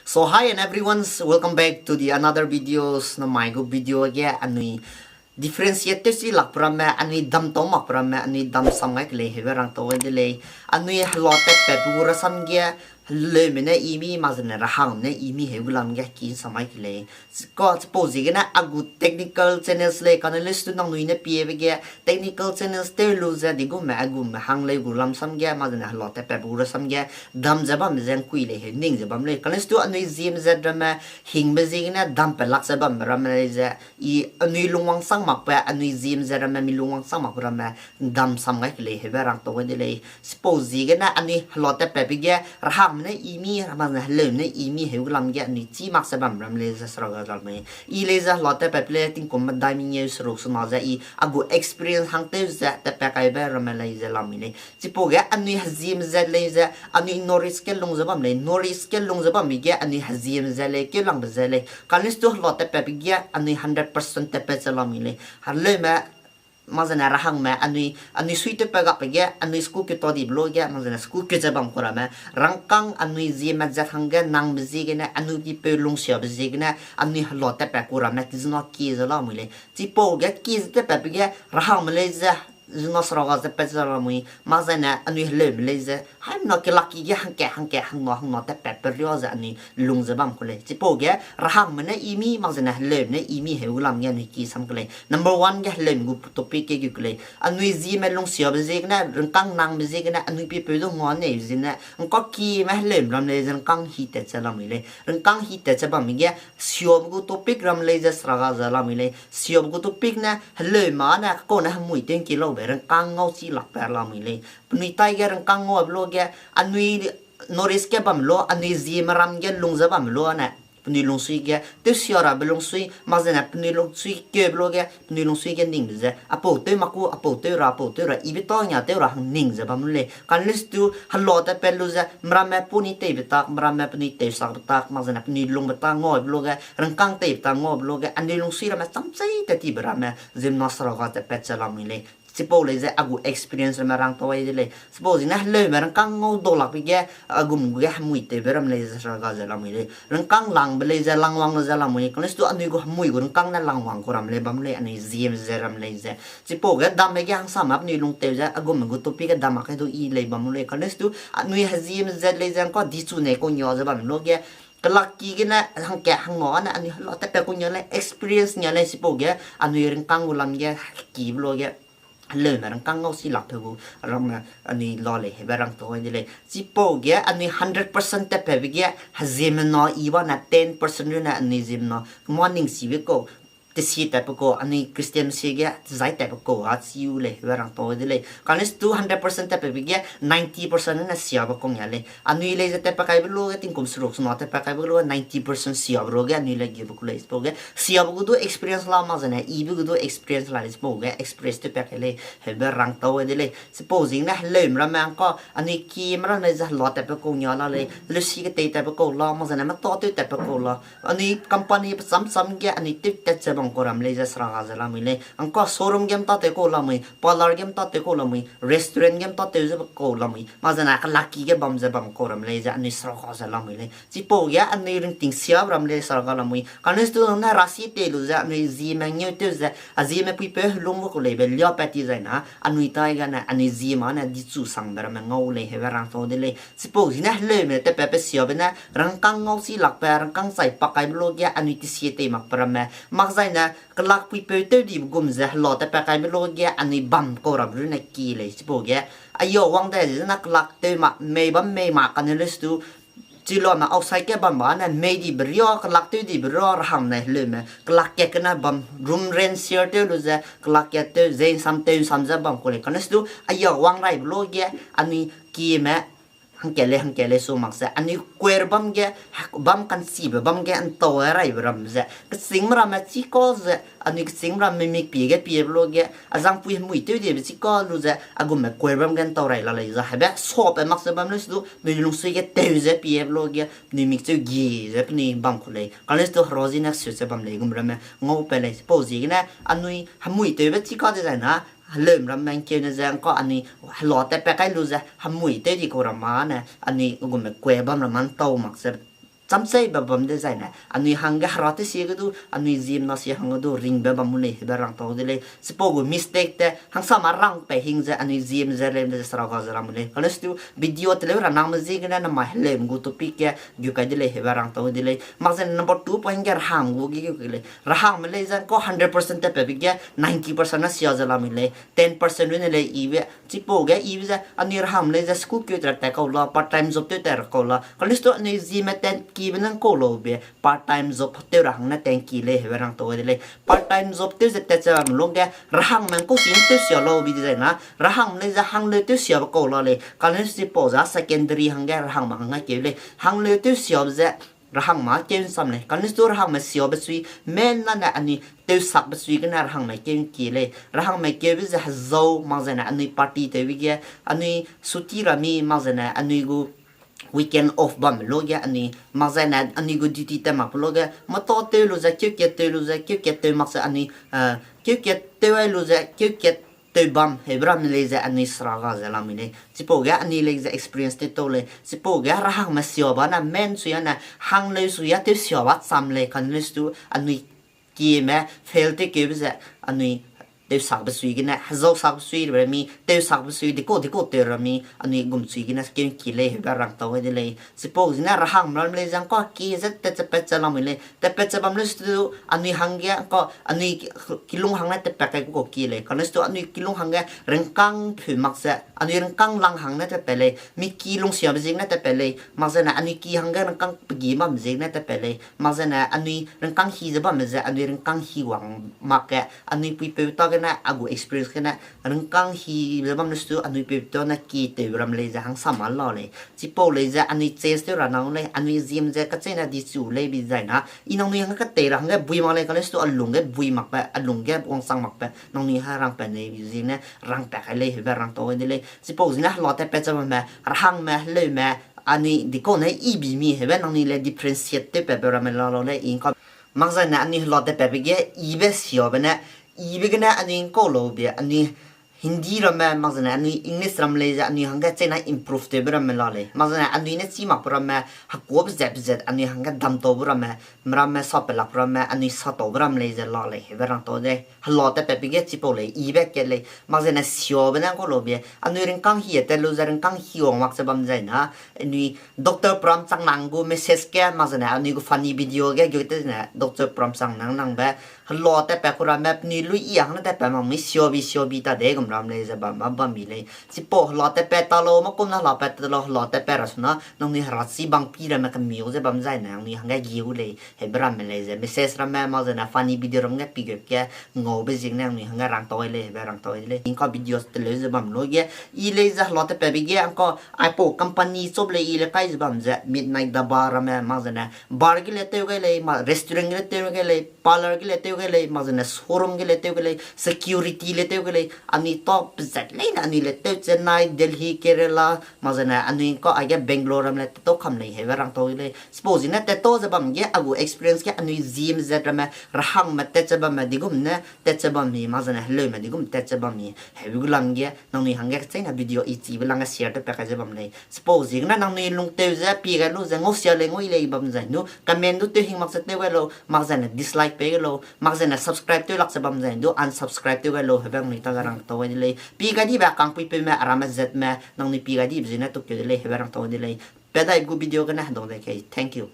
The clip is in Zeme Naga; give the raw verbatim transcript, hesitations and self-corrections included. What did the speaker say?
So hi and everyone, welcome back to the another videos. Namai gu video ge anui differentiate tewsi lak pe ramme, anui dam tau mak pe ramme, anui dam sam gai kelei heube rang tau gai de lei. Anui hela tatpat pe gu rasam ge, heleume ne i mi, mak zene rahangme ne i mi heu gu lam ge ki sam gai kelei. Ka chipau ziegene a gu technical channels lei, kane lestu nangnui ne piebe ge technical channels tew lu ze digume a gume hang lei gu lamsam ge, mak zene hela tatpat pe gu rasam ge, dam ze bam ze ngkui lei heu ning ze bam lei. Kane lestu anui ziem zat ramme, hingbe ziegene dam pe lak ze bam ramme lei ze, i anui lungwang sang makbe, anui ziem zat ramme, mi lungwang sang makbe ramme, dam sam gai kelei heube rang tau gai de lei. Chipau ziegene anui hela tatpat pe ge, rahangme ne i mi, mak zene heleume ne i mi heu gu lam ge anui chî mak ze bam ram lei ze sera ga lamui. I lei ze hela tatpat pe lei tingkum medai mengeu seruk sena ze i a gu experience hang tew ze tatpat kaibe ramme lei ze lamui lei. Chipau ge anui heziem zat lei ze, anui knowledge ge lung ze bam lei, knowledge ge lung ze bambe ge anui heziem zat lei, keu langbe zat lei. Kane lestu hela tatpat pe ge anui hundred percent tatpat ze lamui lei. Heleume, mak zene rahangme, anui, anui sui tewpat gap pe ge, anui school keu ta dibe lu ge, mak zene school keu ze bam ku ramme, rangkâng anui ziemme zat hangge nangbe ziegene, anui pipeu lungsiabe ziegene, anui hela tatpat ku ramme, ti zena kie ze lamui lei. Chipau ge kie ze tatpat pe ge, rahangme lei ze, zena sera ga ze pat ze lamui, mak zene anui heleume lei ze, haimena kelak ki ge hangkat, hangkat, hangna, hangna tatpat pe ria ze anui lung ze bam ku lei. Chipau ge rahangme ne i mi, mak zene heleume ne i mi heu gu lam ge anui ki sam kelei. Number one ge heleume gu topic ge gu kelei. Anui ziemme lungsiabe ziegene, rangkâng nangbe ziegene, anui pipeu du ngua nei ziegene, ngka kime heleume ram lei ze rangkâng hi tat ze lamui lei. Rangkâng hi tat ze bambe ge, siabe gu topic ram lei ze sera ga ze lamui lei. Siabe gu topic ne, heleume ne, kau ne hemui tew ngki laube, rangkâng ngau chi lakbe lamui lei. Penui tai ge rangkâng ngau be lu ge, anui knowledge ge bam lu, anui ziemme ram ge lung ze bam lu ne, penui lungsui ge, tewsia rabe lungsui, mak zene penui lungsui keube lu ge, penui lungsui ge ningbe ze, apau tew mak ku, apau tew ra, apau tew ra, ibe tâ nia tew ra hang ning ze bam lu lei. Kane lestu hela tatpat lu ze, meramme puni teibe tak, meramme penui tewsakbe tak, mak zene penui lungbe tak ngaube lu ge, rangkâng teibe tak ngaube lu ge, anui lungsui ramme chamchei tat tibe ramme, ziemmena sera ga tatpat ze lamui lei. Chipau lei ze a gu experience ramme rang tau gai de lei. Chipau ziegene heleume rangkâng ngau dau lakbe ge, a gum gu ge hemui tewbe ram lei ze sera ga ze lamui lei. Rangkâng langbe lei ze langwang lu ze lamui lei. Kane lestu anui gu hemui gu rangkâng ne langwang ku ram lei bam lei, anui ziem ze ram lei ze. Chipau ge dambe ge hangsame penui lung tew ze, a gumme gu topic ge dam mak kai du i lei bam lei. Kane lestu anui heziem zat lei ze ngka dichu nei kau nia ze bam lu ge, kelak ki gene hangkat hangna ne anui hela tatpat kau nia lei, experience nia lei, chipau ge anui rangkâng gu lam ge kibe lu ge, heleume rangkâng ngau si lakbe gu ramme anui la lei heube rang tau gai de lei. Chipau ge anui hundred percent tatpatbe ge, heziemmena i ba ne ten percent rune anui ziemmena kema ning sibe kau, tesie tatbe kau, anui Christian sie ge tezai tatbe kau a chi u lei heube rang tau gai de lei. Kane lestu hundred percent tatpatbe ge ninety percent ne siabe kau nia lei. Anui lei ze tatpat kaibe lu ge tingkum seruk sena tatpat kaibe lu ge ninety percent siabe lu ge anui le gibe ku lei. Chipau ge siabe gu du experience la mak zene, ibe gu du experience la lei, chipau ge experience tewpat kai lei heube rang tau gai de lei. Chipau ziegene heleume ramme ngka anui kime ram lei ze hela tatbe kau nia la lei, lesi ketei tatbe kau la, mak zene meta tew tatbe kau la, anui company pe cham cham ge anui tew tat ze bam kau ram lei ze sera ga ze lamui lei. Ngka showroom ge meta tew kau lamui, parlour ge meta tew kau lamui, restaurant ge meta tew ze kau lamui, mak zene kelak ki ge bam ze bam kau ram lei ze anui sera ga ze lamui lei. Chipau ge anui ringting siabe ram lei sera ga lamui. Kane lestu ne rasi tei lu ze anui ziemme ngeu tew ze, a ziemme puipeu helungbe kau leibe liapat ti zai na, anui tai gene anui ziemme ne dichu sangbe ramme ngau lei heube rang tau de lei. Chipau ziegene heleume tatpatbe siabe ne rangkâng ngau si lakbe, rangkâng chai pak kaibe lu ge anui tesie tei makbe ramme, mak zai ne kelak puipeu tew dibe gum ze hela tatpat kaibe lu ge anui bam kau rabe rune ki lei. Chipau ge aia wang dai ze na kelak tew mak mei bam mei mak kane lestu, chi lume outside ge bam ba ne mei dibe ria, kelak tew dibe ria, rahangme ne heleume kelak kat gene bam, room rent share tew lu ze kelak kat tew ze nsam tew nsam ze bam kau lei. Kane lestu aia wang raibe lu ge anui kime hangkat lei hangkat lei su mak ze anui kuer bam ge, bam kanchibe bam ge ntau raibe ram ze kechîngme ramme chika ze anui kechîngme ramme mikpie ge piebe lu ge, azangpui hemui tew dibe chika lu ze a gumme kuer bam ge ntau rai la lei ze hebe sape mak ze bam lei su du, penui lungsui ge tew ze piebe lu ge penui mikcheu gi ze penui bam kau lei. Kane lestu hera zi ne su ze bam lei gum ramme ngau pat lei. Chipau ziegene anui hemui tewbe chika dezai na, heleume ramme ngkeu ne ze ngka anui hela tatpat kai lu ze hemui tew di kau ramme ne anui gumme kuer bam ramme ntau mak ze chamseibe bam dezaine, anui hangge hera tewsie ge du, anui ziemna sie hangge du ringbe bam mu lei hebe rang tau de lei. Chipau gu mistake te hangsame rangpe hing ze anui ziem ze lei ze sera ga ze lam mu lei. Kane stu video teleu ra nangme ziegene namai heleume gu topic ge gu kai de lei hebe rang tau de lei. Mak zene number two point ge rahangme gu ge gu kai lei. Rahangme lei ze ngkau hundred percent tatpabe ge ninety percent ne sia ze lam mi lei. Ten percent rune lei ibe. Chipau ge ibe ze anui rahangme lei ze school keu te ra tat kau la, part time job tew tat ra kau la. Kane stu anui ziemme tankibe ne ngkau lau be, part time job tew ra hangne tanki lei hebe rang tau de lei. Part time job tew ze tat ze bam lungge rahangme ngkau si tew sia lau bi dezaina, rahangme lei ze hangleu tew siabe kau la lei. Kane stu chipau ze secondary hangge rahangme hangge keu lei. Hangleu tew siabe ze rahangme keu nsam lei. Kane stu rahangme siabe sui, main na ne anui tewsakbe sui gene rahangme keu nki lei. Rahangme keube ze hezau, mak zene anui party tewbe ge, anui suti ra mi, mak zene anui gu weekend off bam lo ge anui, mak zene anui gu duty tat mak pe lo ge, mata tew lu ze, keukat tew lu ze, keukat tew mak ze anui, keukat tew ai lu ze, keukat tew bam hebe ramme lei ze anui sera ga ze lam mi lei. Chipau ge anui lei ze experience tew tau lei. Chipau ge rahangme siabe ne main sui ane, hangleu sui a tew siabe cham lei, kane stu anui kieme fail tew keube ze anui tewsakbe sui gene, hezau sakbe sui ra mi, tewsakbe sui dikau dikau tew ra mi, anui gum sui gene keu nki lei hebe rang tau de lei. Chipau zene rahangme ram lei ze ngkau ki ze tat ze pat ze lam mi lei. Tatpat ze bam le stu anui hangge ngkau anui kilung hangne tatpat kai gu kau ki lei. Kane stu anui kilung hangge ringkâng phu mak ze, anui ringkâng lang hangne tatpat lei. Mi ki lungsiabe ziegene tatpat lei. Mak zene anui ki hangge ringkâng pegi bam ziegene tatpat lei. Mak zene anui ringkâng hi ze bamme ze anui ringkâng hi wang mak ge, anui puipeu ta gene a gu experience gene, ringkâng hi ze bam le stu anui puipeu ta ne ki tew ram lei ze hangsame la lei. Chipau lei ze anui change tew ra nang lei, anui ziem ze kacheîne di chu lei bi zaina, i nangnui hangge katei ra hangge bui mak lei, kane stu a lungge bui makbe, a lungge wangchang makbe nangnui ha rangpat nei bi ziegene rangpat kai lei hebe rang tau de lei. Chipau zene hela tatpat ze bamme, rahangme, heleume, anui dikau ne i bi mi hebe nangnui le differentiate tewpatbe ramme la lau lei, i ngkau. Mak zaine anui hela tatpatbe ge ibe siabe ne, ibe gene anui ngkau lau be, anui Hindi ramme, mak zene anui English ram lei ze anui hangge cheîna improve tewbe ramme la lei. Mak zene anui ne chî makbe ramme, hekuâ bezat bezat anui hangge dam taube ramme, meramme sa pelak ramme, anui sa taube ram lei ze la lei hebe rang tau de. Hela tatpatbe ge chipau lei, ibe kat lei. Mak zene siabe ne ngkau lau be, anui ringkâng hi tat lu ze ringkâng hi wang mak ze bam zaina, anui Doctor Pramchang nang gu message ge, mak zene anui gu funny video ge gu te zene Doctor Pramchang nang nangbe, hela tatpat ku ramme penui lui i hangne tatpat mak mi siabi siabi ta de gum ram lei ze bam bam bam mi lei. Chipau hela tatpat ta lau, makum ne hela pat ta lau, hela tatpat ra suna nangnui hera chî bang pi ramme kemiu ze bam zaine nangnui hangge gi gu lei hebe ramme lei ze message ramme, mak zene funny video ram ge pi gap ge ngaube ziegene nangnui hangge rang tau lei hebe rang tau de lei. Ngkau video teleu ze bam lu ge, i lei ze hela tatpatbe ge ngkau aipau company chop lei i le kai ze bam ze midnight daba ramme, mak zene bar ge le tew gai lei, ma restaurant ge le tew gai lei, parlour ge le tew gai lei, mak zene showroom ge le tew gai lei, security le tew gai lei, anui ta pezat leine anui le tew Chennai, Delhi, Kerala, mak zene anui ngkau aige Bangalore ram le tew kam lei hebe rang tau lei. Chipau zene tat tau ze bam ge a gu experience ge anui ziem zat ramme, rahangme tat ze bamme digum ne tat ze bam mi, mak zene heleume digum tat ze bam mi hebe gu lam ge nangnui hangge kacheîna video i chibe langge share tewpat kai ze bam lei. Chipau ziegene nangnui lungtew ze pie gai lu ze ngau sia lei ngau i lei bam zai nu comment du tew hing mak ze tew gai lau, mak zene dislike pei gai lau, mak zene subscribe tew lak ze bam zai du unsubscribe tew gai lau hebe nangnui ta ga rang tau de lei. Pie gai dibe kangpuipeume, aramme zatme nangnui pie gai dibe zene tukeu de lei hebe rang tau de lei. Pe dai gu video gene hedau de kei. Thank you.